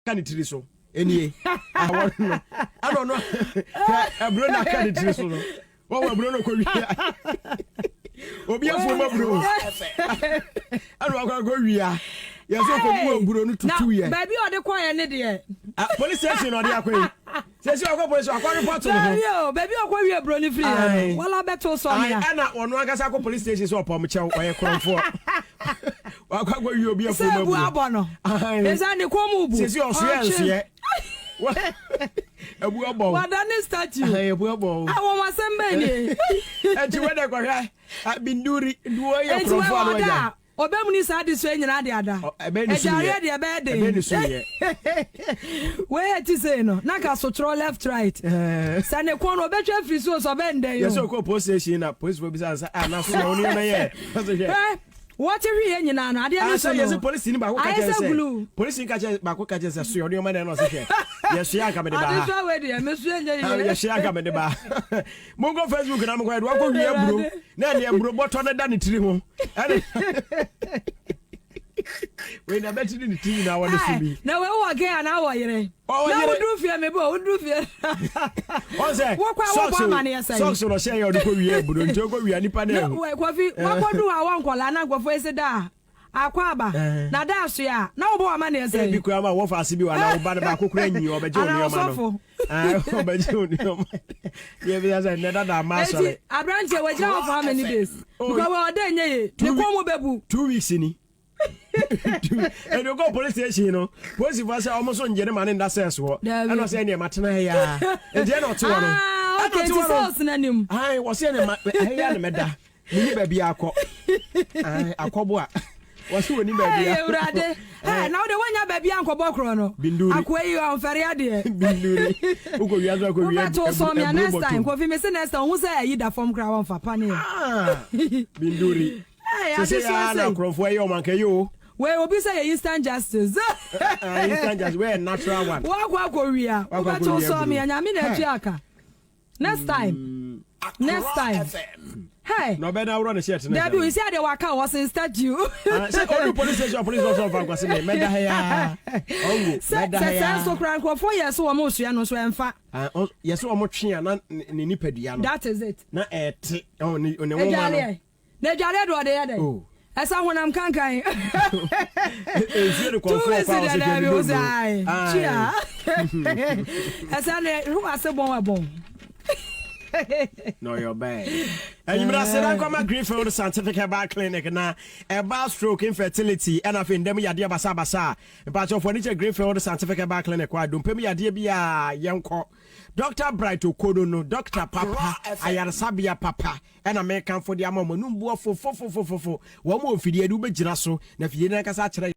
Aka ne tiri so nie awɔ no ɛna ɔno hwɛ aburo na aka ne tiri so no wɔwɔ aburo no kɔ wia obi afuo ma aburo ɛna wakɔ akɔ wia yɛsɛ ɔkɔ bu aburo no tutu yɛ. Baabi a ɔde kɔ yɛ ne deɛ. Police station na ɔde akɔ yi sɛsi ɔkɔ police akɔ report ne ho. Baabi o baabi a ɔkɔ wie aburo no firi yɛ no wala bɛto sɔ nea. Ɛna ɔno ankasa akɔ police station sɛ ɔpɔm kyɛw ɔyɛ korɔmfoɔ. Wakɔ akɔ wie obi afuo mu aburo. Sɛ ebu abɔ no. Ɛsɛ ne kɔn mu bu. Sisi ɔsoɛ nsoɛ. Ebu abɔ. Wada ne statue. Ebu abɔ. Awɔ wɔn asɛm bɛn nie. Eti wɛ dɛ kɔhwɛ binduri duo yɛ kurɔfo ano agya. Ɔbɛmu ni saa adesua nyinaa de ada. Agyareɛ deɛ ɛbɛyɛ den. Ɛbɛn ne so yɛ. Wei yɛ ti sei no na ka sotorɔ left right. Sɛ ne kɔn no ɔbɛtwa afiri so sɛ ɔbɛn dɛn o. Yɛsɛ ɔkɔ police station na polisifoɔ bisa sɛ ah na so na wo nneɛma yɛ. Hwɛ wɔte hweyɛ nyinaa no adeɛ no so no yɛsɛ polisi ni baako ka ayɛ kyerɛ sɛ sɛ glue. polisi ni ka kyerɛ baako ka kyerɛ sɛ soɛ nneɛma na ɛna ɔsɛ hwɛ yɛsoɛ anka mede ba ha. Adesoa wei deɛ mesoɛ nyɛ yie. Yɛsoɛ anka mede ba ha. Monkɔ Facebook na monkɔ yɛde wakɔ wie aburo na ɛne aburo bɔtɔ no da ne tiri ho ɛne wei na bɛti ne ne ti nyinaa wɔde so bi. Na wei wɔ gay anaa wɔ yere? Na woduru fie me bɔ woduru fie. Wɔn sɛ wokɔ a wobɔ amaneɛ sɛn? Socks no hyɛ yɛ ɔde kɔ wie aburo nti ɔkɔ wie nipa na ehu. Kofi wakɔdu hɔ a wɔnkɔla na nkurɔfoɔ esi da a akɔ aba na da asoɛ a na wobɔ amaneɛ sɛn? Ebi kura ma wɔfa ase bi wɔ anaa wo ba no baako kura nyi ɔbɛgye wo nneɛma no. Ɔbɛgye wo nneɛma. Yɛ bi sɛ nnɛ dada ama asɔre. Eti aberanteɛ wagyina hɔ for how many days? Because wɔ ɔda nyɛ yie ne kɔn mu bɛbu. 2 weeks ni. Ɛdi okɔ police station no, polisifoɔ sɛ ɔmo so ngye ne ma ne nda cells hɔ. Ɛna ɔsɛ ɛnneɛ ma tena ha yaa. Nti ɛna ɔte hɔ no. Ah, okay, nti cells n'anim. Ayi, wɔsɛ ɛnna ma ɛha yi a na mɛda. Mini baabi akɔ. Ayi, akɔbo a. Wɔsɛ wɔni baabi a. Ewurade. Ɛ na wode wonya baabi ankɔbɔ korɔ no. Binduri. Akoa yi ɔnfɛre adeɛ. Binduri. Wokɔ wia so akɔ wia. Wobɛto sɔn mia next time. Kofi me se next time ohun sɛ ayi da fam koraa wɔnfa paneɛ. Ah, binduri. Sese ya na nkurɔfoɔ ɛyɛ ɔmo anka yi o. Wei obi sɛ yɛ instant justice. Instant justice wei yɛ natural one. Wakɔ akɔ wia. Wobɛto sɔn mia Nyame na atua aka. Next time. Next time. Hey. Na ɔbɛ na awurɔ ne shirt ne. Dabi o isi adeɛ waka wɔ sin statue. Sɛ ɔdu police station, police officer ɔfa nkwasi mi mɛda ha ya. Ɔngo mɛda ha ya. Sɛ sɛ nso kura nkurɔfoɔ yɛ so wɔn osua no nso ɛnfa. Yɛ sɛ wɔn twe a na ne nipadua no. That is it. Na ɛte ɔ ne ne nwoma no. Na adwareɛ de ɔde yɛ dɛn? Oh. Ɛsɛ honam kankan. Nsuo de kɔnfoɔ kɔ a ɔsɛ hwɛ ne dodo. Tua. Ɛsɛ ne ho ase bɔn ɛbɔn. Na ɔyɛ ɔbaa. Enyimire ase na nkɔma Greenfield Scientific Herbal Clinic na ɛbaa stroke, infertility ɛna afei ndɛm yadeɛ basabasa a mpakyɛwfoɔ ani kyɛ Greenfield Scientific Herbal Clinic hɔ a dompe mu yadeɛ bi a yɛnkɔ. Dr. Bright Okono no, doctor papa, ayaresabea papa ɛna mekamfo de ama wɔn anum boɔ fofofofofo. Wɔn wɔ mfidie de wobɛgyina so na afidie no ankasa akyerɛ.